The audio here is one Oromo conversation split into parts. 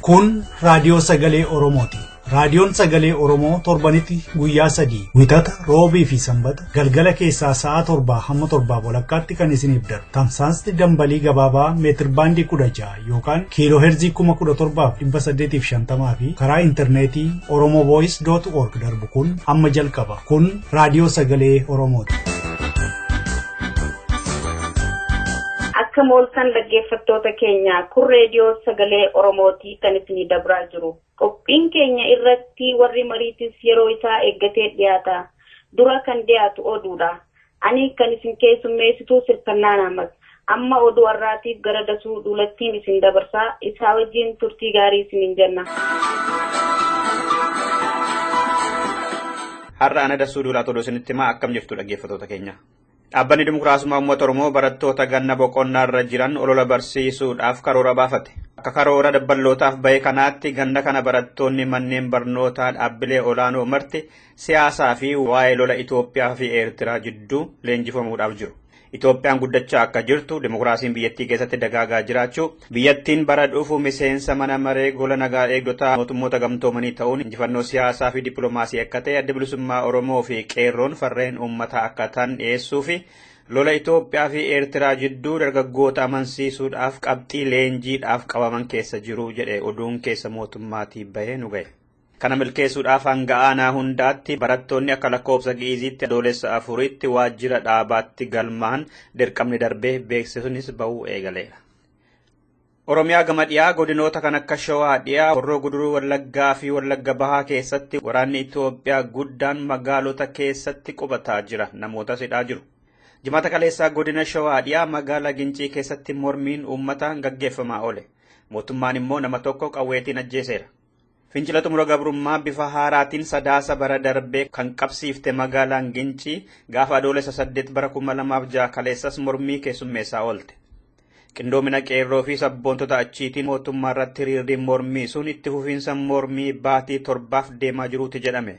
Kun raadiyoo sagalee Oromooti. Raadiyoon sagalee Oromoo torbanitti guyyaa sadii Wixata, Roobii fi Sanbata galgala keessaa sa'a 7 hamma 7:30tti kan isiniif darbu. Tamsaasni dambalii gabaabaa meetir baandii 16 yookaan kiiloo heerzii 17,850 fi karaa intarneetii oromovoice.org darbu kun amma jalqaba. Kun raadiyoo sagalee Oromooti. Akka mooltan dhaggeeffattoota keenya kun reediyoo sagalee Oromootii kan isinii dabraa jiru. Qophiin keenya irratti warri mariitis yeroo isaa eeggatee dhiyaata. Dura kan dhiyaatu oduudha. Ani kan isin keessummeessitu Sirfannaan Ahmad. Amma oduu har'aatiif gara Dasuu Duulattiin isin dabarsaa. Isaa wajjin turtii gaarii isiniin jenna. Har'a ana Dasuu Duulaa oduu isinitti himaa. Akkam jirtu dhaggeeffattoota keenya. Dhaabbanni Dimokiraasummaa Uummata Oromoo barattoota ganna boqonnaa irra jiran olola barsiisuudhaaf karoora baafate. Akka karoora dabballootaaf bahe kanaatti ganna kana barattoonni manneen barnootaa dhaabbilee olaanoo marti siyaasaa fi waa'ee lola Itoophiyaa fi Eertiraa jidduu leenjifamuudhaaf jiru. Itoophiyaan guddachaa akka jirtu, dimokiraasiin biyyattii keessatti dagaagaa jiraachuu, biyyattiin bara dhufu miseensa mana maree gola nagaa eegdotaa mootummoota gamtoomanii ta'uun injifannoo siyaasaa fi dippiloomaasii akka ta'e, adda bilisummaa Oromoo fi qeerroon farreen uummataa akka ta'an dhiyeessuu fi lola Itoophiyaa fi Eertiraa jidduu dargaggoota amansiisuudhaaf qabxii leenjiidhaaf qabaman keessa jiru jedhe oduun keessa mootummaatii bahee nu gahe. Kana milkeessuudhaaf hanga aanaa hundaatti barattoonni akka lakkoofsa Gi'iiziitti adoolessa 4tti waajjira dhaabaatti galmaan dirqamni darbee beeksisuunis bahuu eegaleera. Oromiyaa gama dhiyaa godinoota kan akka Shawaa dhiyaa, Horroo Guduruu Wallaggaa fi Wallagga Bahaa keessatti waraanni Itoophiyaa guddaan magaalota keessatti qubataa jira. Namoota hidhaa jiru. Jimaata kaleessaa godina Shawaa dhiyaa magaalaa Gincii keessatti mormiin uummataan gaggeeffamaa oole. Mootummaan immoo nama tokko qawweetiin ajjeeseera. Fincila xumura gabrummaa bifa haaraatiin sadaasa bara darbee kan qabsiifte magaalaan Gincii gaafa adoolessa 8 bara 2006 kaleessas mormii keessummeessaa oolte. Qindoomina qeerroo fi sabboontota achiitiin mootummaa irratti hiriirri mormii sun itti fufiinsa mormii baatii 7 deemaa jiruuti jedhame.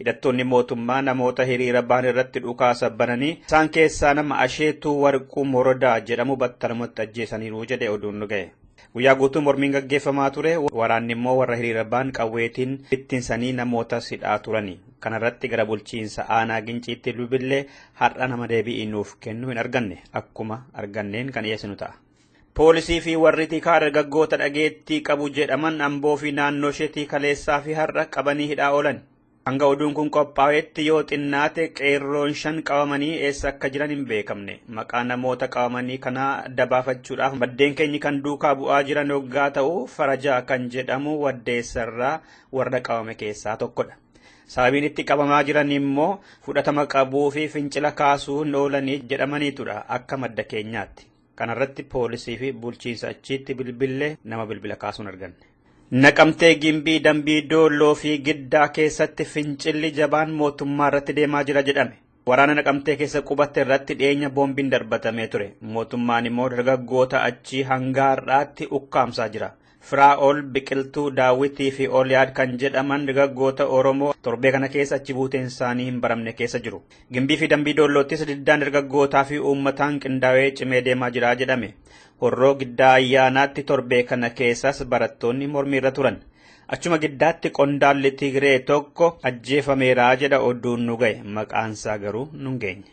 Hidhattoonni mootummaa namoota hiriira ba'an irratti dhukaasa bananii isaan keessaa nama Asheetuu Warquu Morodaa jedhamu battalumatti ajjeesaniiru jedhe oduun nu ga'e. Guyyaa guutuu mormiin gaggeeffamaa ture, waraanni immoo warra hiriira ba'an qawweetiin bittinsanii namoota hidhaa turani. Kanarratti gara bulchiinsa aanaa Ginciitti bilbilee har'a nama deebi'ii nuuf kennu hin arganne. Akkuma arganneen kan dhiyeessinu ta'a. Poolisii fi warri tikaa dargaggoota dhageettii qabu jedhaman Amboo fi naannoo isheetii kaleessaa fi har'a qabanii hidhaa oolan. Hanga oduun kun qophaa'etti yoo xinnaate qeerroon 5 qabamanii eessa akka jiran hin beekamne. Maqaa namoota qabamanii kanaa adda baafachuudhaaf maddeen keenyi kan duukaa bu'aa jiran hoggaa ta'u Farajaa kan jedhamu Waddeessarraa warra qabame keessaa tokkodha. Sababiin itti qabamaa jiran immoo fudhatama qabuu fi fincila kaasuu hin oolanii jedhamaniitudha akka madda keenyaatti. Kanarratti poolisii fi bulchiinsa achiitti bilbillee nama bilbila kaasuun arganne. Naqamtee Gimbii, Dambii, Doolloo fi Giddaa keessatti fincilli jabaan mootummaa irratti deemaa jira jedhame. Waraana Naqamtee keessa qubatte irratti dhiyeenya boombiin darbatamee ture. Mootummaan immoo dargaggoota achii hanga har'aatti ukkaamsaa jira. Firaa'ol, Biqiltuu, Daawwitii fi Ooliyaad kan jedhaman dargaggoota Oromoo torbee kana keessa achi buuteen isaanii hin baramne keessa jiru. Gimbii fi Dambii Doolloottis diddaan dargaggootaa fi uummataan qindaa'ee cimee deemaa jira jedhame. Horroo Giddaa Ayyaanaatti torbee kana keessas barattoonni mormii irra turan. Achuma Giddaatti qondaalli Tigree tokko ajjeefameera jedha oduun nu ga'e. Maqaansaa garuu nu hin geenye.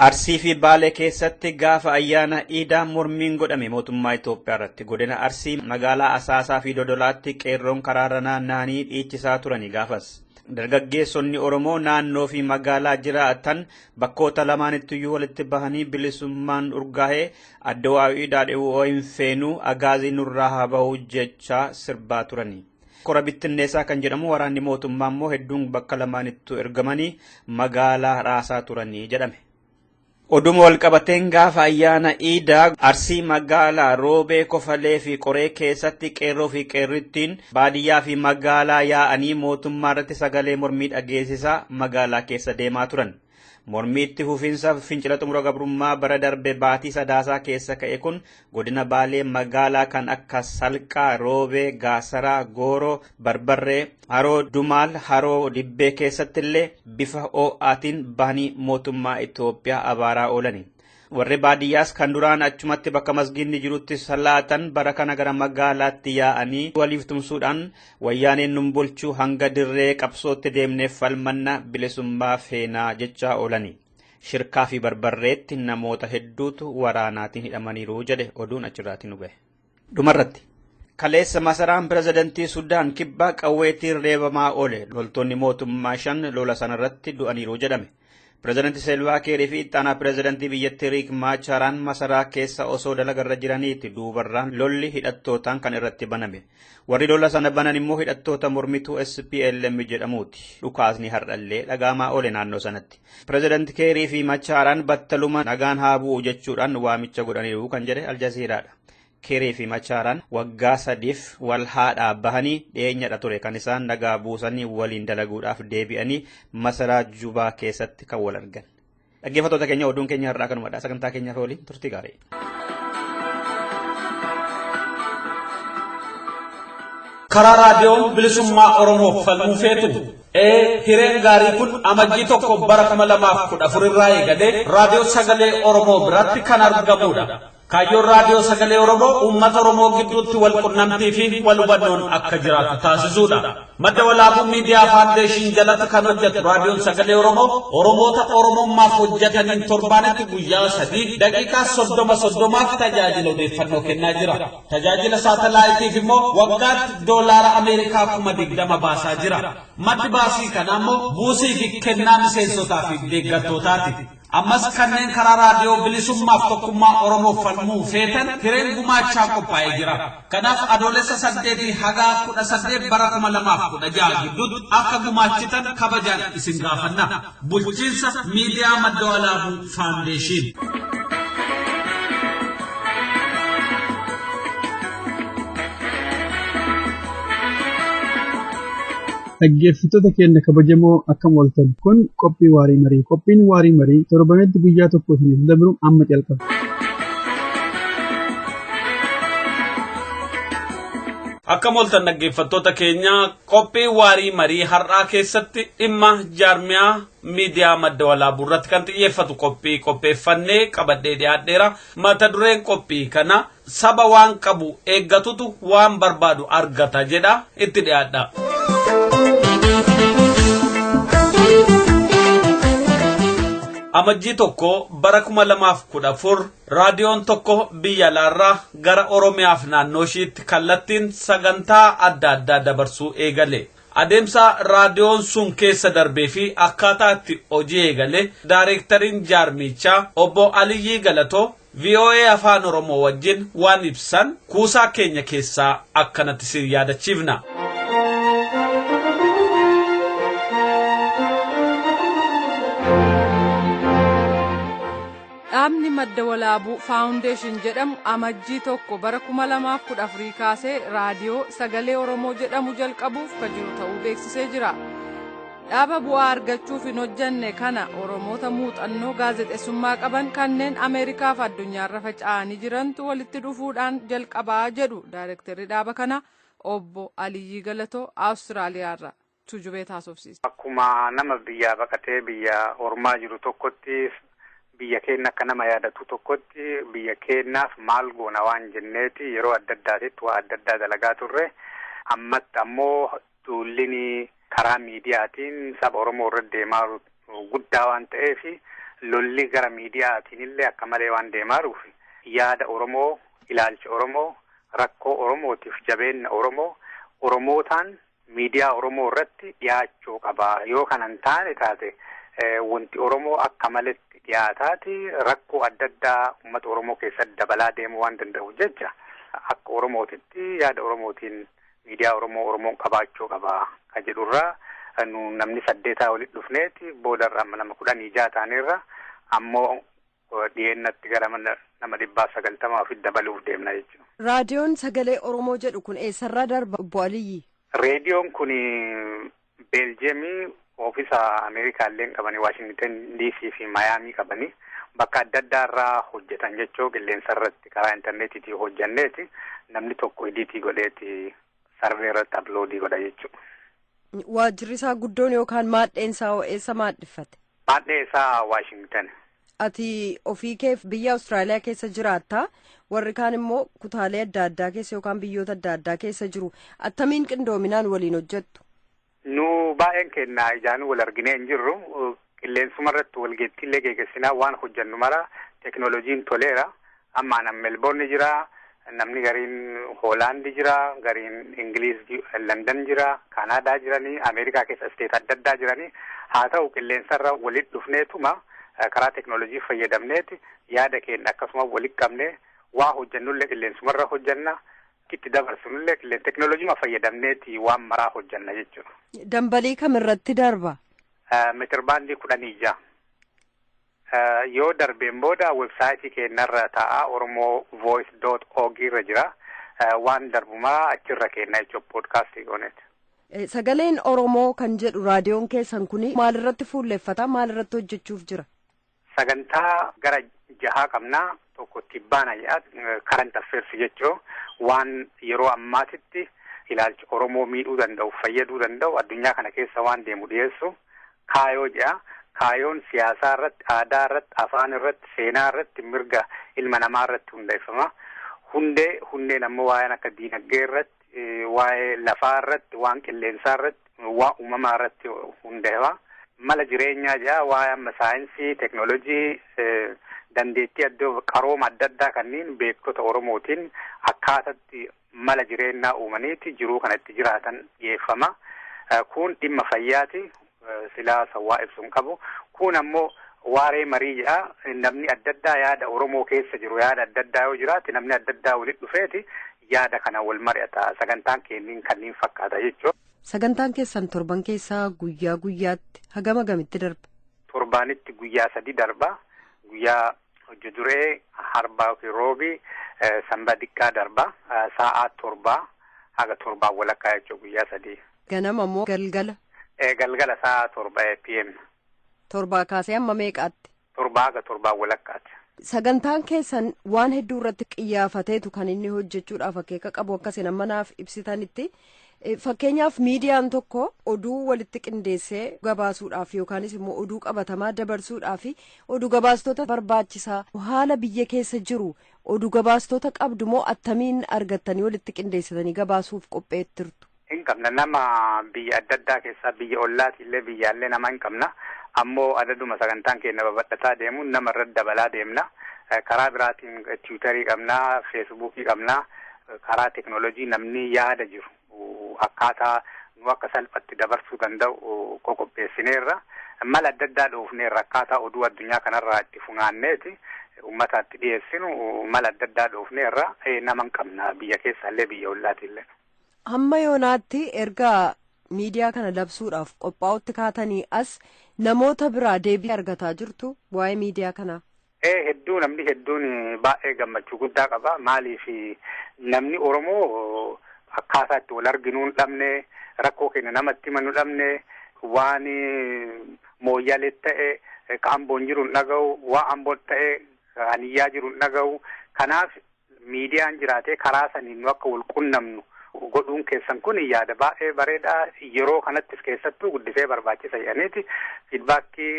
Arsii fi Baalee keessatti gaafa ayyaana Iidaa mormiin godhame mootummaa Itoophiyaa irratti. Godina Arsii magaalaa Asaasaa fi Dodolaatti qeerroon karaarra naanna'anii dhiichisaa turani gaafas. Dargaggeessonni Oromoo naannoo fi magaalaa jiraatan bakkoota lamaanittiyyuu walitti bahanii bilisummaan urgaa'ee adda waa'ii daadhi'uu hin feenuu agaazii nurraa haa ba'uu jechaa sirbaa turani. Kora bittinneessaa kan jedhamu waraanni mootummaa immoo hedduun bakka lamaanittuu ergamanii magaalaa raasaa turanii jedhame. Oduma walqabateen gaafa ayyaana Iidaa Arsii magaalaa Roobee Kofalee fi Qoree keessatti qeerroo fi qeerrittiin baadiyyaa fi magaalaa yaa'anii mootummaa irratti sagalee mormii dhageessisaa magaalaa keessa deemaa turan. Mormii itti fufiinsa fincila xumura gabrummaa bara darbe baatii sadaasaa keessa ka'e kun godina Baalee magaalaa kan akka Salqaa, Roobee, Gaasaraa, Gooroo, Barbarree, Haroo Dumaal, Haroo Dibbee keessatti illee bifa ho'aatiin bahanii mootummaa Itoophiyaa abaaraa oolani. Warri baadiyyaas kan duraan achumatti bakka masgiidni jirutti salaatan bara kana gara magaalaatti yaa'anii waliif tumsuudhaan wayyaaneen nun bulchuu hanga dirree qabsootti deemneef falmanna bilisummaa feenaa jechaa oolani. Shirkaa fi barbarreetti namoota hedduutu waraanaatiin hidhamaniiru jedhe oduun achirraatiin nu gahe. Dhumarratti. Kaleessa masaraan pirezidantii Sudaan kibbaa qawweetiin reebamaa oole. Loltoonni mootummaa 5 lola sanarratti du'aniiru jedhame. Pirezidantii Selvaa Kiirii fi ittaanaa pirezidantii biyyattii Riik Maachaaraan masaraa keessa osoo dalagarra jiraniiti duubarraan lolli hidhattootaan kan irratti baname. Warri lola sana banan immoo hidhattoota mormituu SPLM jedhamuuti. Dhukaasni har'allee dhagaamaa oole naannoo sanatti. Pirezidantii Kiirii fi Maachaaraan battaluma nagaan haa bu'u jechuudhaan waamicha godhaniiru kan jedhe Aljazeeraadha. Kiirii fi Machaaraan waggaa 3f wal haadhaa bahanii dhiyeenyadha ture kan isaan nagaa buusanii waliin dalaguudhaaf deebi'anii masaraa Jubaa keessatti kan wal argan. Dhaggeeffattoota keenya oduun keenya har'aa kanumadha. Sagantaa keenyaaf waliin turtii gaarii. Karaa raadiyoon bilisummaa Oromoof falmuu feetu. Hireen gaarii kun amajjii 1 bara 2014 irraa eegalee raadiyoo sagalee Oromoo biratti kan argamudha. Kaayyoon raadiyoo sagalee Oromoo uummata Oromoo gidduutti wal qunnamtii fi wal hubannoon akka jiraatu taasisuudha. Madda Walaabuu Miidiyaa Faawundeeshin jalatti kan hojjetu raadiyoon sagalee Oromoo Oromoota Oromummaaf hojjetaniin torbaanitti guyyaa 3 daqiiqaa 30 tajaajila odeeffannoo kennaa jira. Tajaajila saatalaayitiif immoo waggaatti doolaara Ameerikaa 20,000 baasaa jira. Maddi baasii kanaa immoo buusii fi kennaa miseensotaa fi deeggartootaati. Ammas kanneen karaa raadiyoo bilisummaaf tokkummaa Oromoof falmuu feetan hireen gumaachaa qophaa'ee jira. Kanaaf adoolessa 8 haga 18 bara 2016 gidduutti akka gumaachitan kabajaan isin gaafanna. Bulchiinsa Miidiyaa Madda Walaabuu Faawundeeshin. Dhaggeeffattoota keenya kabajamoo akkam ooltan kun qophii waarii marii. Qophiin waarii marii torbanitti guyyaa tokko isiniif dabru amma jalqaba. Akkam ooltan dhaggeeffattoota keenya qophii waarii marii har'aa keessatti dhimma jaarmiyaa miidiyaa Madda Walaabuu irratti kan xiyyeeffatu qophii qopheeffannee qabadhee dhiyaadheera. Mata dureen qophii kana saba waan qabu eeggatutu waan barbaadu argata jedha itti dhiyaadha. Amajjii 1 bara 2014 raadiyoon tokko biyya alaarraa gara Oromiyaaf naannoo ishiitti kallattiin sagantaa adda addaa dabarsuu eegale. Adeemsa raadiyoon sun keessa darbee fi akkaataa itti hojii eegale daayireektariin jaarmichaa obbo Aliyyii Galatoo VOA Afaan Oromoo wajjin waan ibsan kuusaa keenya keessaa akkanatti si yaadachiifna. Dhaabni Madda Walaabuu Faawundeeshin jedhamu amajjii 1 bara 2014 kaasee raadiyoo sagalee Oromoo jedhamu jalqabuuf kan jiru ta'uu beeksisee jira. Dhaaba bu'aa argachuuf hin hojjenne kana Oromoota muuxannoo gaazexeessummaa qaban kanneen Ameerikaaf addunyaarra faca'anii jirantu walitti dhufuudhaan jalqabaa jedhu daayirektarri dhaaba kana obbo Aliyyii Galatoo Awustiraaliyaarra tujubee taasofsiise. Akkuma nama biyyaa baqatee biyya ormaa jiru tokkotti biyya keenya akka nama yaadatu tokkotti biyya keenyaaf maal goona waan jenneeti yeroo adda addaatitti waa adda addaa dalagaa turre. Ammatti ammoo duulli karaa miidiyaatiin saba Oromoo irra deemaa guddaa waan ta'eef lolli gara miidiyaatiin illee akka malee waan deemaa jiruuf yaada Oromoo, ilaalcha Oromoo, rakkoo Oromootiif jabeenya Oromoo Oromootaan miidiyaa Oromoo irratti dhiyaachuu qaba. Yoo kanan taane taate wanti Oromoo akka maletti dhiyaataati rakkoo adda addaa uummata Oromoo keessatti dabalaa deemuu waan danda'u jecha akka Oromootitti yaada Oromootiin miidiyaa Oromoo Oromoon qabaachuu qaba kan jedhurraa nu namni 8 walitti dhufneeti boodarra amma nama 16 taanerra ammoo dhiyeennatti gara nama 190 ofitti dabaluuf deemna jechuudha. Raadiyoon sagalee Oromoo jedhu kun eessarraa darba obbo Aliyyi? Reediyoon kun Beeljeemii oofisa Ameerikaallee qabanii Waashingtan DC fi Mayaamii qabanii bakka adda addaa irraa hojjetan jechuu qilleensa irratti karaa intarneetiitiin hojjanneeti namni tokko ediitii godheeti sarvee irratti aploodii godha jechuudha. Waajjirri isaa guddoon yookaan maadheen isaa eessa maadhiffate? Maadhee isaa Waashingtan. Ati ofii keef biyya Awustiraaliyaa keessa jiraatta, warri kaan immoo kutaalee adda addaa keessa yookaan biyyoota adda addaa keessa jiru. Attamiin qindoominaan waliin hojjettu? Nu baay'een keenya ijaan wal arginee hin jirru. Qilleensuma irratti walgeettiillee geggeessinaa waan hojjennu mara teknooloojiin toleera. Amma anan Melbourne jira. Namni gariin Hoolaandi jira, gariin Ingiliz London jira, Kanaadaa jiranii, Ameerikaa keessa state adda addaa jiranii. Haa ta'u, qilleensarra walitti dhufneetuma karaa teknooloojii fayyadamneeti yaada keenya akkasuma walitti qabnee waa hojjennullee qilleensumarra hojjenna. Itti dabarsinullee qilleensa teknooloojii fayyadamneeti waan maraa hojjenna jechuudha. Dambalii kamirratti darba? Meter bandii 16. Yoo darbeen booda websaayitii keenyarra ta'a, oromovoice.org irra jira. Waan darbumaa achirra kenna jechuudha, podcastii gooneeti. Sagaleen Oromoo kan jedhu raadiyoon keessan kun maalirratti fuulleffata? Maalirratti hojjechuuf jira? Sagantaa gara jahaa qabnaa. Tokko tibbaana jedha, current affairs jechuun waan yeroo ammaatitti ilaalcha Oromoo miidhuu danda'u, fayyaduu danda'u, addunyaa kana keessa waan deemu dhiyeessu. Kaayoo jedha. Kaayoon siyaasaa irratti, aadaa irratti, afaan irratti, seenaa irratti, mirga ilma namaa irratti hundeeffama. Hundee, hundeen ammoo waa'een akka diinagdee irratti, waa'ee lafaa irratti, waan qilleensaa irratti, waan uumamaa irratti hundeeffama. Mala jireenyaa jedha, waa'ee amma saayinsii, teknoolojii, dandeettii addoo qarooma adda addaa kanneen beektota Oromootiin akkaatatti mala jireenyaa uumaniiti jiruu kana itti jiraatan dhiyeeffama. Kun dhimma fayyaati. Silaa sawwaa ibsuun qabu. Kun ammoo waaree marii jedha. Namni adda addaa yaada Oromoo keessa jiru, yaada adda addaa yoo jiraate, namni adda addaa walitti dhufeeti yaada kana wal mari'ata. Sagantaan kenniin kanneen fakkaata jechuudha. Sagantaan keessan torban keessaa guyyaa guyyaatti hagam hagamitti darba? Torbaanitti guyyaa sadi darba. Guyyaa hojii duree, harbaa yookiin roobii, sanba diqqaa darba. Sa'aa 7 haga 7 walakkaa jechuudha, guyyaa sadii. Ganama moo galgala? Galgala sa'aa 7 PM. 7 kaasee hamma meeqaatti? 7 haga 7 walakkaatti. Sagantaan keessan waan hedduu irratti qiyyaafateetu kan inni hojjechuudhaaf akeeka qabu akkasin amma naaf ibsitanitti. Fakkeenyaaf, miidiyaan tokko oduu walitti qindeessee gabaasuudhaaf yookaanis immoo oduu qabatamaa dabarsuudhaaf oduu gabaastota barbaachisaa. Haala biyya keessa jiru oduu gabaastota qabdu moo attamiin argattanii walitti qindeessitanii gabaasuuf qopheettirtu? Hin qabna. Nama biyya adda addaa keessaa, biyya ollaatiillee, biyyaallee nama hin qabna. Ammoo adaduma sagantaan keenya babal'ataa deemu nama irratti dabalaa deemna. Karaa biraatiin Tiwiitarii qabna, Feesbuukii qabna. Karaa teknoolojii namni yaada jiru akkaataa nu akka salphatti dabarsuu danda'u qopheessineerra. Mala adda addaa dhoofneerra, akkaataa oduu addunyaa kanarraa itti funaanneeti uummataatti dhiyeessinu mala adda addaa dhoofneerra. Nama hin qabna, biyya keessaallee biyya ollaatiillee. Hamma yoonaatti erga miidiyaa kana labsuudhaaf qophaa'utti kaatanii as namoota biraa deebii argataa jirtu waa'ee miidiyaa kanaa? Ee, hedduu. Namni hedduun baay'ee gammachuu guddaa qaba. Maaliif, namni Oromoo akkaataa itti wal arginuu hin dhabne, rakkoo keenya namatti himannu dhabne, waan Mooyyalee ta'e ka Amboon jiru hin dhaga'u, waan Amboon ta'e ka jiru hin dhaga'u. Kanaaf miidiyaan jiraatee karaa saniin nu akka wal qunnamnu godhuun keessan kun yaada baay'ee bareedaa, yeroo kanattis keessattuu guddisee barbaachisa jedhaniiti feedbackii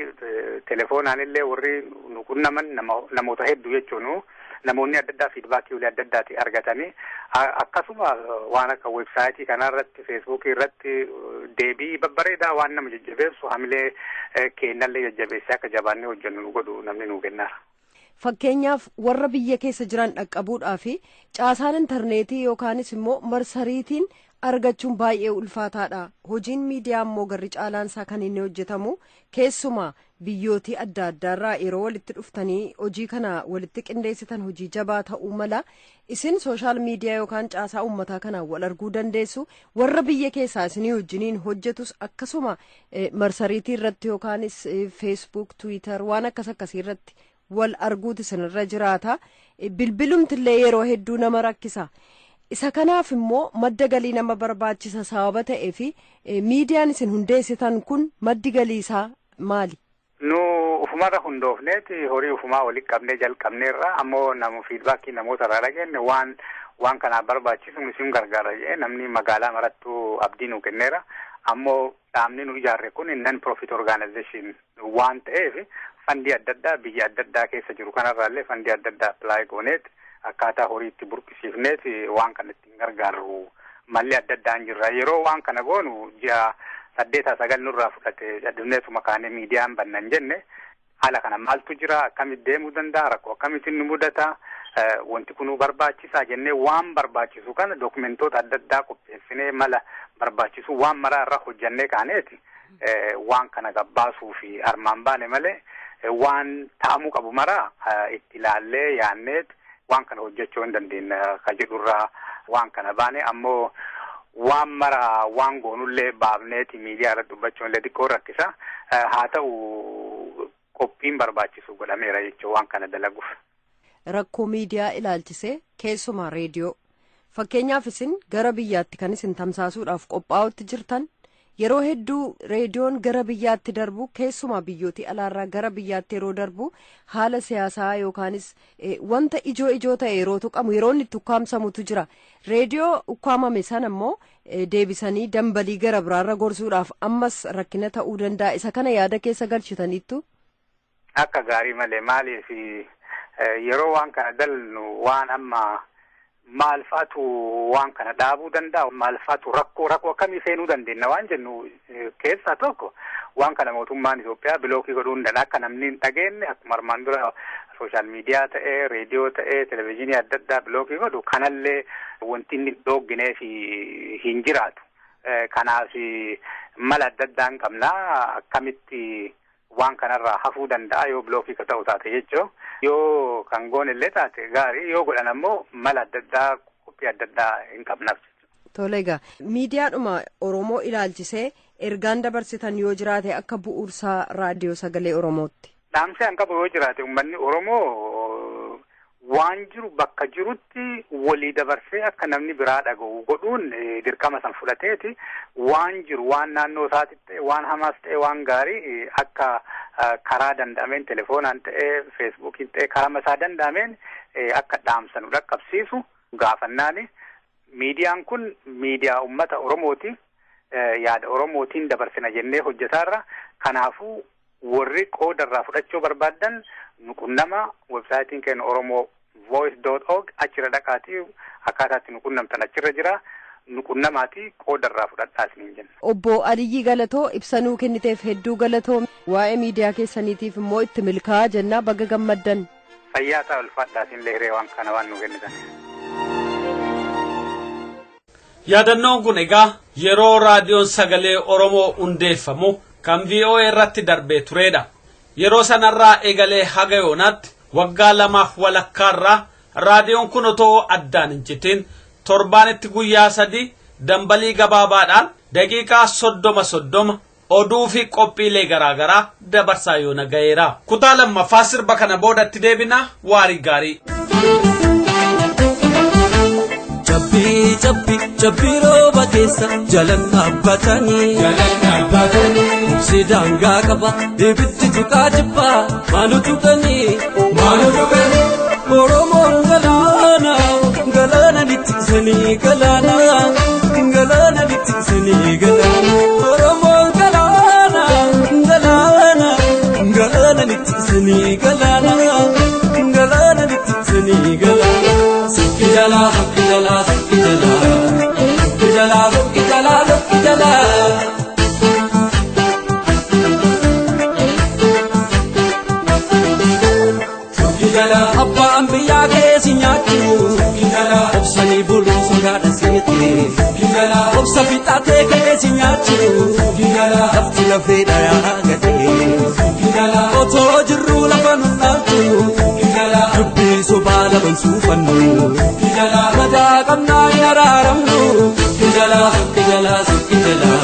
telefoonaan illee warri nu qunnaman namoota hedduu jechuun, namoonni adda addaa feedbackii walii adda addaati argatanii, akkasuma waan akka websaayitii kanarratti, Feesbuukii irratti deebii babbareedaa, waan nama jajjabeessu, hamilee keenyallee jajjabeessee akka jabaannee hojjennu nu godhu namni nuu kennaara. Fakkeenyaaf, warra biyya keessa jiran dhaqqabuudhaaf caasaan intarneetii yookaanis immoo marsariitiin argachuun baay'ee ulfaataadha. Hojiin miidiyaa immoo garri caalaan isaa kan inni hojjetamu keessumaa biyyootii adda addaarraa yeroo walitti dhuftanii hojii kana walitti qindeessitan hojii jabaa ta'uu mala. Isin social media yookaan caasaa uummataa kanaan wal arguu dandeessu. Warra biyya keessaa isinii wajjiniin hojjetus akkasuma marsariitii irratti yookaanis Facebook, Tiwiitar, waan akkas akkasii irratti wal arguutu isinirra jiraata. Bilbilumtillee yeroo hedduu nama rakkisa. Isa kanaaf immoo madda galii nama barbaachisa sababa ta'ee fi miidiyaan isin hundeessitan kun maddi galii isaa maali? Nu ufumarra hundoofneeti horii ufumaa walitti qabnee jalqabneerra. Ammoo namu feedbackii namoota irraa dhageenye waan kanaaf barbaachisu isin gargaara jedhee namni magaalaa marattuu abdii nu kenneera. Ammoo dhaabni nu ijaarre kun non profit organization waan ta'eef Fandii adda addaa biyya adda addaa keessa jiru kanarraallee fandii adda addaa apply gooneet akkaataa horii itti burqisiifneet waan kana ittiin gargaarru malli adda addaa hin jirra. Yeroo waan kana goonu ji'a 8-9 nurraa fudhate adduneetuma kaanee miidiyaan bannan jenne haala kana maaltu jira, akkamitti deemuu danda'a, rakkoo akkamittiin nu mudata, wanti kunuu barbaachisaa jennee waan barbaachisu kana dokumentoota adda addaa qopheessinee mala barbaachisu waan maraa irra hojjannee kaaneeti waan kana gabbaasuu fi armaan baane malee waan ta'amuu qabu maraa itti ilaallee yaanneet waan kana hojjechuu hin dandeenya ka jedhurraa waan kana baane. Ammoo waan mara waan goonullee baafneeti miidiyaa irratti dubbachuun illee xiqqoo rakkisa. Haa ta'u, qophiin barbaachisu godhameera jechuun waan kana dalaguuf. Rakkoo miidiyaa ilaalchisee, keessumaa reediyoo, fakkeenyaaf isin gara biyyaatti kan isin tamsaasuudhaaf qophaa'utti jirtan, yeroo hedduu reediyoon gara biyyaatti darbu, keessumaa biyyootii alaarraa gara biyyaatti yeroo darbu, haala siyaasaa yookaanis wanta ijoo ijoo ta'e yeroo tuqamu yeroo inni itti ukkaamsamutu jira. Reediyoo ukkaamame sana immoo deebisanii dambalii gara biraarra gorsuudhaaf ammas rakkina ta'uu danda'a. Isa kana yaada keessa galchitaniittu? Akka gaarii malee. Maaliif, yeroo waan kana dalnu waan amma maal fa'atu waan kana dhaabuu danda'a, maal fa'atu rakkoo akkamii seenuu dandeenya waan jennu keessaa tokko waan kana mootummaan Itoophiyaa block godhuu hin danda'a akka namni hin dhageenye. Akkuma armaan dura social media ta'ee, reediyoo ta'ee, televezyiinii adda addaa block godhu kanallee wanti inni dhoogginee fi hin jiraatu. Kanaaf mala adda addaa hin qabnaa, akkamitti waan kanarraa hafuu danda'a yoo block ka ta'u taate jechuu. Yoo kan goone illee taate gaarii, yoo godhan ammoo mala adda addaa, qophii adda addaa hin qabnaaf. Tole, egaa miidiyaadhuma Oromoo ilaalchisee ergaan dabarsitan yoo jiraate akka bu'uursaa Raadiyoo Sagalee Oromootti. Dhaamsi an qabu yoo jiraate, uummanni Oromoo waan jiru bakka jirutti walii dabarsee akka namni biraa dhaga'u godhuun dirqama san fudhateeti waan jiru, waan naannoo isaatti ta'e, waan hamaas ta'e waan gaarii, akka karaa danda'ameen telefoonaan ta'e, Facebookiin ta'e, karaa isaa danda'ameen akka dhaamsanu dhaqqabsiisu gaafannaani. Miidiyaan kun miidiyaa uummata Oromooti. Yaada Oromootiin dabarsina jennee hojjetaarra. Kanaafuu warri qoodarraa fudhachuu barbaaddan nu qunnama. Websiteiin keenya oromovoice.org, achirra dhaqaatii akkaataa itti nu qunnamtan achirra jira. Nu qunnamaatii qoodarraa fudhadhaa isiniin jenna. Obbo Aliyyii Galatoo, ibsanuu kenniteef hedduu galatoo. Waa'ee miidiyaa keessaniitiif immoo itti milkaa'aa jennaa, baga gammaddan. Fayyaa ta'a, ulfaadhaa isin hiree waan kana waan nu kennitan. Yaadannoon kun egaa yeroo Raadiyoon Sagalee Oromoo hundeeffamu kan VOA irratti darbee turedha. Yeroo sanarraa eegalee haga yoonaatti waggaa 2f walakkaarraa raadiyoon kun otoo addaan hin citin torbaanitti guyyaa 3 dambalii gabaabaadhaan daqiiqaa 30 30 oduu fi qophiilee garaagaraa dabarsaa yoona ga'eera. Kutaa lammaffaa sirba kana boodatti deebina. Waarii gaarii. Cabbii, cabbii, cabbii rooba keessa jalan dhaabbatanii. Jalan dhaabbatanii. Obsi daangaa qaba, ibiddii tuqaa jibbaa maalu tuqanii. Maalu tuqanii. Oromoon galaana, galaana littinsanii galaana, galaana littinsanii galaana. Oromoon galaana, galaana, galaana littinsanii galaana, galaana littinsanii galaana. Sukki jalaa, sukki jalaa, sukki jalaa, sukki jalaa, sukki jalaa, sukki jalaa. Sukki jalaa. Abbaan biyyaa keessi nyaachuu. Sukki jalaa. Obsanii buluu sodaadha seete. Sukki jalaa. Obsa fixatee keessi nyaachuu. Sukki jalaa. Lafti lafee dhayaa gadee. Sukki jalaa. Otoo jirruu lafa nu dhaaltu. Sukki jalaa. Dubbii sobaa laban suufannu. Sukki jalaa. Madaa qabnaa hin araaramnu. Sukki jalaa, sukki jalaa, sukki jalaa.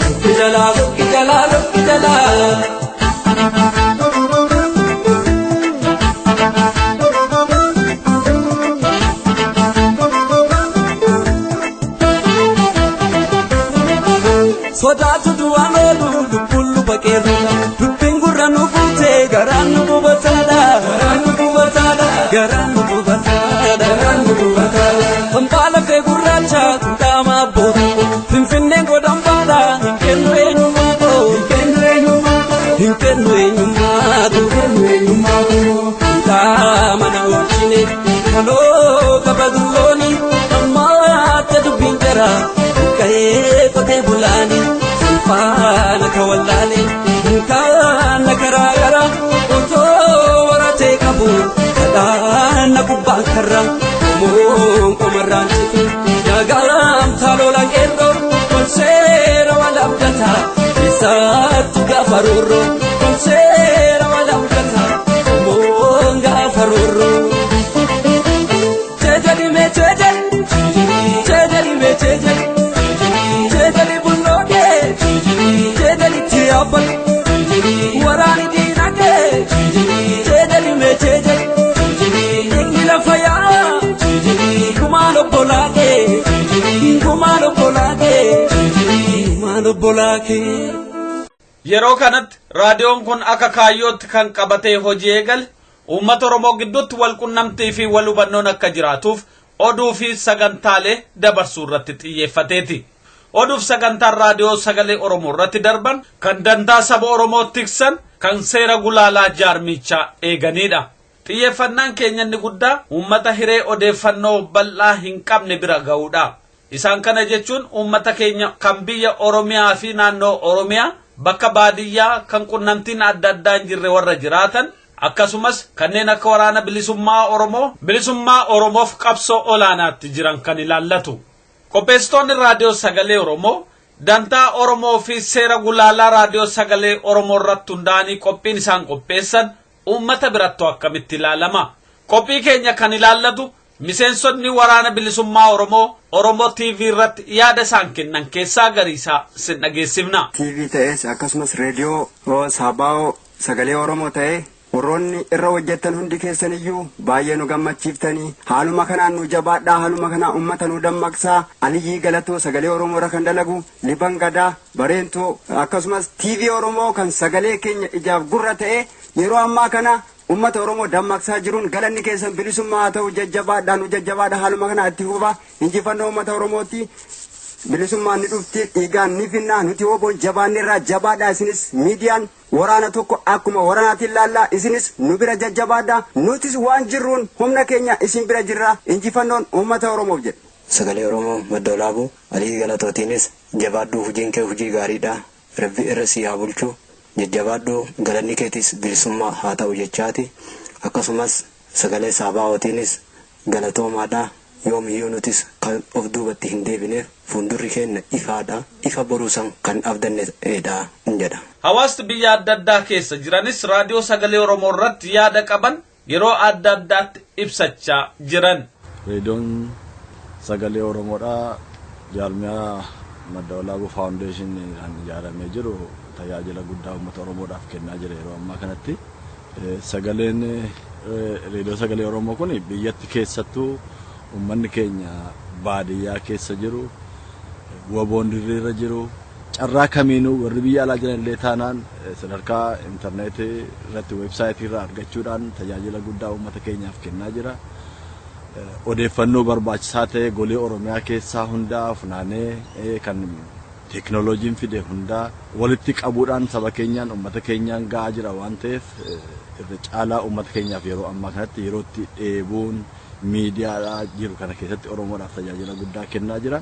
Sukki jalaa, sukki jalaa, sukki jalaa. Sodaatu du'aan oolu lubbuun luba qeerroodha. Dubbiin gurra nu buutee garaan nu gubataadha. Garaan nu gubataadha. Garaan nu gubataadha. garaa buqqa'ee qotee bulaani faana ka wallaale kaana karaa garaa otoo waratee qabu kadhaana gubbaan karra moon qomarraan citu dagaamtaa lolaan qeerroo kun seera wal abdataa isaattu gaafa roorroo kun seera wal abdataa moon gaafa roorroo. Jeejali mee jeejali jeejali mee jeejali jeejali bulloodhee jeejali tiyaabbal waraani diinagdee jeejali mee jeejali dhiigni lafa yaa'a kumaan obbolaakee kumaan obbolaakee kumaan obbolaakee. Yeroo kanatti raadiyoon kun akka kaayyootti kan qabatee hojii eegale uummata Oromoo gidduutti wal qunnamtii fi wal hubannoon akka jiraatuuf oduu fi sagantaalee dabarsuu irratti xiyyeeffateeti. Oduuf sagantaan raadiyoo Sagalee Oromoo irratti darban kan dantaa saba Oromoo tiksan, kan seera gulaalaa jaarmichaa eeganidha. Xiyyeeffannaan keenya inni guddaa uummata hiree odeeffannoo bal'aa hin qabne bira ga'uudha. Isaan kana jechuun uummata keenya kan biyya Oromiyaa fi naannoo Oromiyaa bakka baadiyyaa kan qunnamtiin adda addaa hin jirre warra jiraatan, akkasumas kanneen akka waraana bilisummaa Oromoo bilisummaa Oromoof qabsoo olaanaatti jiran kan ilaallatu. Qopheessitoonni raadiyoo Sagalee Oromoo dantaa Oromoo fi seera gulaalaa raadiyoo Sagalee Oromoo irratti hundaa'anii qophiin isaan qopheessan uummata birattuu akkamitti ilaalama? Qophii keenya kan ilaallatu miseensonni waraana bilisummaa Oromoo Oromoo TV irratti yaada isaan kennan keessaa gariisaa sin dhageessifna. TV ta'es akkasumas reediyoo Saabaa'oo Sagalee Oromoo ta'e warroonni irra hojjettan hundi keessan iyyuu baay'ee nu gammachiiftanii, haaluma kanaan nu jabaadhaa, haaluma kanaan uummata nu dammaqsaa. Aliyyii Galatoo Sagalee Oromoo irra kan dalagu, Liban Gadaa Bareentoo, akkasumas TV Oromoo kan sagalee keenya ijaaf gurra ta'e yeroo ammaa kana uummata Oromoo dammaqsaa jiruun galanni keessan bilisummaa haa ta'u. Jajjabaadhaa, nu jajjabaadha, haaluma kanaan itti fufaa. Injifannoo uummata Oromooti. Bilisummaan ni dhufti, dhiigaan ni finnaa, nuti woboon jabaanni irraa jabaadha. Isinis miidiyaan waraana tokko akkuma waraanaatiin laallaa, isinis nu bira jajjabaadha, nutis waan jirruun humna keenya isin bira jirra. Injifannoon uummata Oromoof jedha. Sagalee Oromoo Madda Olaabuu Alii Galatootiinis jabaadhuu, hojiin kee hojii gaariidha. Rabbi irra si haa bulchu. Jajjabaadhuu, galanni keetis bilisummaa haa ta'u jechaati. Akkasumas sagalee Saabaa'ootiinis galatoomaadha. Yoomiyyuu nutis kan of duubatti hin deebineef fuuldurri keenya ifaadha. Ifa boruu san kan abdannedha jedha. Hawaasni biyya adda addaa keessa jiranis raadiyoo Sagalee Oromoo irratti yaada qaban yeroo adda addaatti ibsachaa jiran. Reediyoon Sagalee Oromoodha. Jaarmiyaa Madda Walaabuu Faawundeeshinii ijaaramee jiru tajaajila guddaa uummata Oromoodhaaf kennaa jira yeroo ammaa kanatti. Sagaleen reediyoo Sagalee Oromoo kun biyyatti keessattuu uummanni keenya baadiyyaa keessa jiru, woboon dirreerra jiru, carraa kamiinuu warri biyya alaa jiran illee taanaan sadarkaa intarneetii irratti weebsaayitii irraa argachuudhaan tajaajila guddaa uummata keenyaaf kennaa jira. Odeeffannoo barbaachisaa ta'e golee Oromiyaa keessaa hundaa funaanee kan teekinooloojiin fide hundaa walitti qabuudhaan saba keenyaan uummata keenyaan ga'aa jira waan ta'eef, irra caalaa uummata keenyaaf yeroo ammaa kanatti yerootti dheebuun miidiyaadhaa jiru kana keessatti Oromoodhaaf tajaajila guddaa kennaa jira.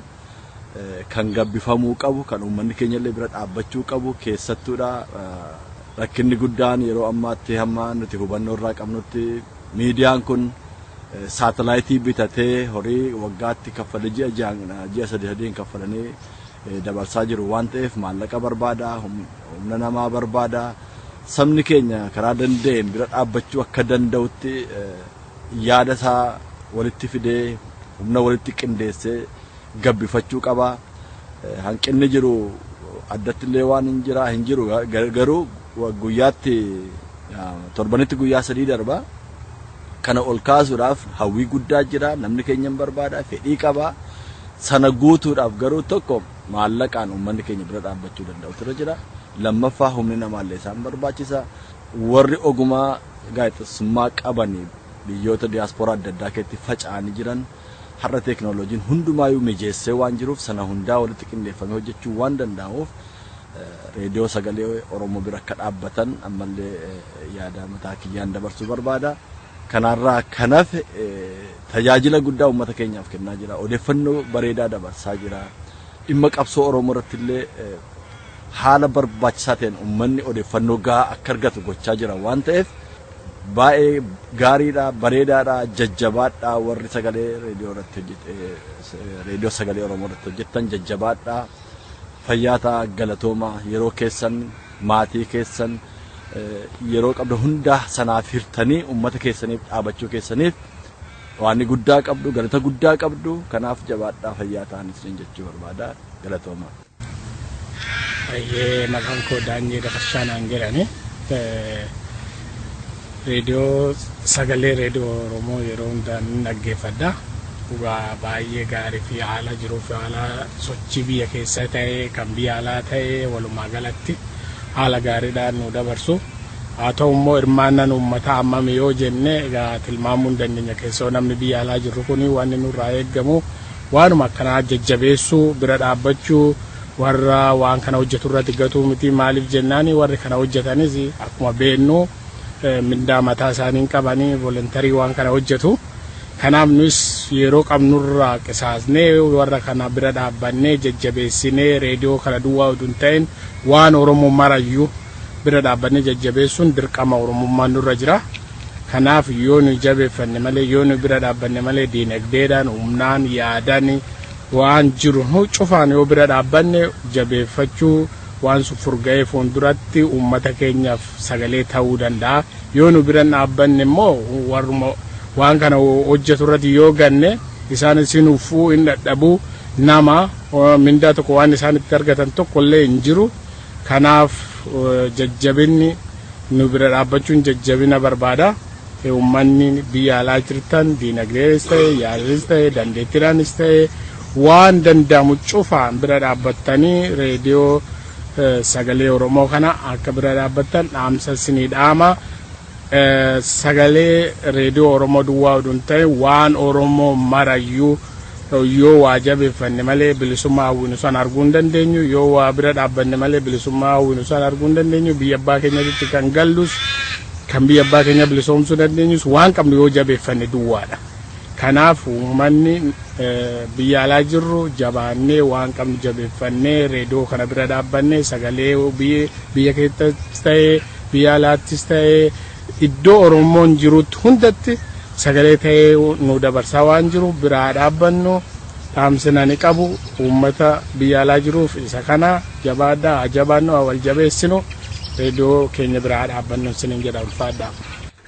Kan gabbifamuu qabu, kan uummanni keenya illee bira dhaabbachuu qabu keessattuudha. Rakkinni guddaan yeroo ammaatti hamma nuti hubannoo irraa qabnutti miidiyaan kun saatalaayitii bitatee horii waggaatti kaffalee ji'a ji'a sadi sadiin kaffalanii dabarsaa jiru waan ta'eef maallaqa barbaada, humna namaa barbaada. Sabni keenya karaa danda'een bira dhaabbachuu akka danda'utti yaada isaa walitti fidee humna walitti qindeessee gabbifachuu qaba. Hanqinni jiru addatti illee waan hin jira hin jiru, garuu guyyaatti torbanitti guyyaa 3 darba. Kana ol kaasuudhaaf hawwii guddaa jira, namni keenya hin barbaada, fedhii qaba. Sana guutuudhaaf garuu tokko maallaqaan uummanni keenya bira dhaabbachuu danda'utu irra jira. Lammaffaa humni namaallee isaan barbaachisa. Warri ogumaa gaazexeessummaa qabanii biyyoota diyaaspooraa adda addaa keessatti faca'anii jiran har'a teekinooloojiin hundumaayyuu mijeessee waan jiruuf sana hundaa walitti qindeeffamee hojjechuu waan danda'amuuf reediyoo Sagalee Oromoo bira akka dhaabbatan ammallee yaada mataa kiyyaan dabarsuu barbaada. Kanarraa kan hafe tajaajila guddaa uummata keenyaaf kennaa jira. Odeeffannoo bareedaa dabarsaa jira. Dhimma qabsoo Oromoo irratti illee haala barbaachisaa ta'een uummanni odeeffannoo gahaa akka argatu gochaa jira waan ta'eef baay'ee gaariidha, bareedaadha, jajjabaadha. Warri sagalee reediyoo irratti reediyoo sagalee Oromoo irratti hojjetan jajjabaadha. Fayyaa ta'a, galatooma. Yeroo keessan, maatii keessan, yeroo qabdu hundaa sanaaf hirtanii uummata keessaniif dhaabachuu keessaniif waan guddaa qabdu, galata guddaa qabdu. Kanaaf jabaadhaa, fayyaa ta'an isin jechuu barbaada. Galatooma. Baay'ee maqaan koo Daanyee Dafarshaa naan jedhani. Reediyoo sagalee reediyoo Oromoo yeroo hundaa nan dhaggeeffadha. Dhugaa baay'ee gaarii fi haala jiruu fi haala sochii biyya keessa ta'e kan biyya alaa ta'e walumaa galatti haala gaariidhaan nu dabarsu. Haa ta'u immoo hirmaannaan uummataa hammami yoo jenne egaa tilmaamuu hin dandeenya. Keessoo namni biyya alaa jirru kun wanni nurraa eeggamu waanuma akkanaa jajjabeessuu, bira dhaabbachuu, warra waan kana hojjetu irratti gatuu miti. Maaliif jennaani, warri kana hojjetanis akkuma beennu mindaa mataa isaanii hin qabanii, voluntary waan kana hojjetu. Kanaaf nus yeroo qabnurraa qisaasnee warra kana bira dhaabbannee jajjabeessinee, reediyoo kana duwwaa utuu hin ta'in waan Oromoo marayyuu bira dhaabbannee jajjabeessuun dirqama Oromummaan nurra jira. Kanaaf yoo nu jabeeffanne malee, yoo nu bira dhaabbanne malee, diinagdeedhaan, humnaan, yaadaan, waan jiru cufaan yoo bira dhaabbanne jabeeffachuu, waan sun furga'ee fuulduratti uummata keenyaaf sagalee ta'uu danda'a. Yoo nu bira dhaabbanne immoo, warruma waan kana hojjetu irratti yoo ganne, isaan isin uffuu hin dadhabuu, nama mindaa tokko waan isaan itti argatan tokko illee hin jiru. Kanaaf jajjabinni nu bira dhaabbachuun jajjabina barbaada. Uummanni biyya alaa jirtan diinagdeenis ta'e, yaadanis ta'e, dandeettiidhaanis ta'e, waan danda'amu cufaan bira dhaabbattanii reediyoo sagalee Oromoo kana akka bira dhaabbattan dhaamsa isinii dhaama. Sagalee reediyoo Oromoo duwwaa oduu hin ta'in waan Oromoo marayyuu yoo waa jabeeffanne malee bilisummaa hawwinu san arguu hin dandeenyu. Yoo waa bira dhaabbanne malee bilisummaa hawwinu san arguu hin dandeenyu. Biyya abbaa keenyatti kan gallus, kan biyya abbaa keenya bilisoomsuu dandeenyus waan qabnu yoo jabeeffanne duwwaadha. Kanaaf uummanni biyya alaa jirru jabaannee waan qabnu jabeeffannee reediyoo kana bira dhaabbannee, sagalee biyya keessattis ta'ee, biyya alaattis ta'ee, iddoo Oromoon jirutti hundatti sagalee ta'ee nu dabarsaa waan jiru biraa dhaabbannu dhaamsina ni qabu uummata biyya alaa jiruuf isa kana. Jabaadhaa, haa jabaannu, haa wal jabeessinu, reediyoo keenya biraa dhaabbannu isiniin jedha. Ulfaadhaa.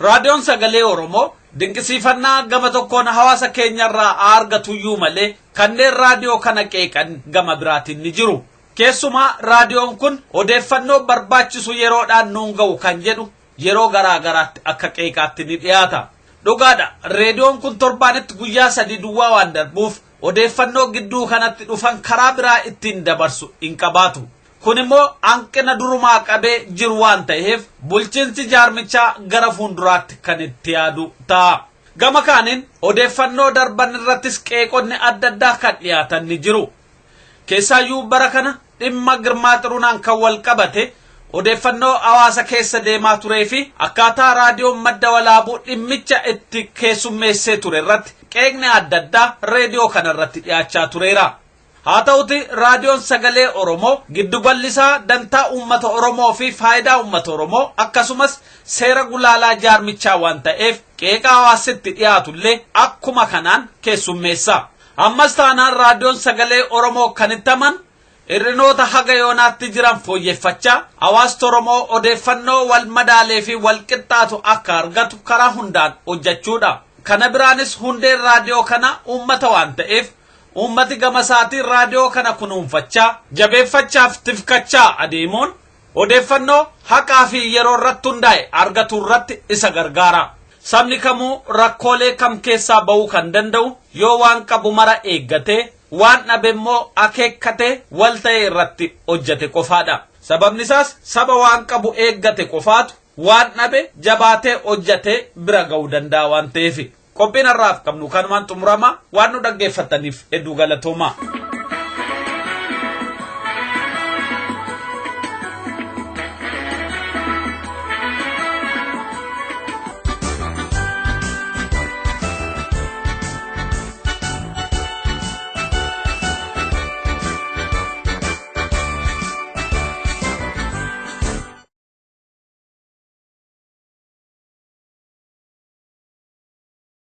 Raadiyoon sagalee Oromoo dinqisiifannaa gama tokkoon hawaasa keenyarraa argatuyyuu malee kanneen raadiyoo kana qeeqan gama biraatiin ni jiru. Keessumaa raadiyoon kun odeeffannoo barbaachisu yeroodhaan nuun ga'u kan jedhu yeroo garaa garaatti akka qeeqaatti ni dhiyaata. Dhugaadha, reediyoon kun torbaanitti guyyaa 3 duwwaa waan darbuuf odeeffannoo gidduu kanatti dhufan karaa biraa ittiin dabarsu hin qabaatu. Kun immoo hanqina durumaa qabee jiru waan ta'eef bulchiinsi jaarmichaa gara fuulduraatti kan itti yaadu ta'a. Gama kaaniin odeeffannoo darban irrattis qeeqonni adda addaa kan dhiyaatan ni jiru. Keessaayyuu bara kana dhimma Girmaa Xirunaan kan wal qabate odeeffannoo hawaasa keessa deemaa turee fi akkaataa raadiyoon Madda Walaabuu dhimmicha itti keessummeessee ture irratti qeeqni adda addaa reediyoo kana irratti dhiyaachaa tureera. Haa ta'uti raadiyoon sagalee Oromoo giddugalli isaa dantaa uummata Oromoo fi faayidaa uummata Oromoo akkasumas seera gulaalaa jaarmichaa waan ta'eef qeeqa hawaasitti dhiyaatullee akkuma kanaan keessummeessa. Ammas taanaan raadiyoon sagalee Oromoo kan itti amanu hir'inoota haga yoonaatti jiran fooyyeffachaa hawaasni Oromoo odeeffannoo wal madaalee fi wal qixxaatu akka argatu karaa hundaan hojjechuudha. Kana biraanis hundeen raadiyoo kana uummata waan ta'eef uummati gama isaatiin raadiyoo kana kunuunfachaa, jabeeffachaaf tifkachaa adeemuun odeeffannoo haqaa fi yeroo irratti hundaa'e argatu irratti isa gargaara. Sabni kamuu rakkoolee kam keessaa ba'uu kan danda'u yoo waan qabu mara eeggatee, waan dhabe immoo akeekkatee wal ta'e irratti hojjete qofaadha. Sababni isaas saba waan qabu eeggate qofaatu waan dhabe jabaatee hojjetee bira ga'uu danda'a waan ta'eef. Qophiin har'aaf qabnu kanumaan xumurama. Waan nu dhaggeeffattaniif hedduu galatooma.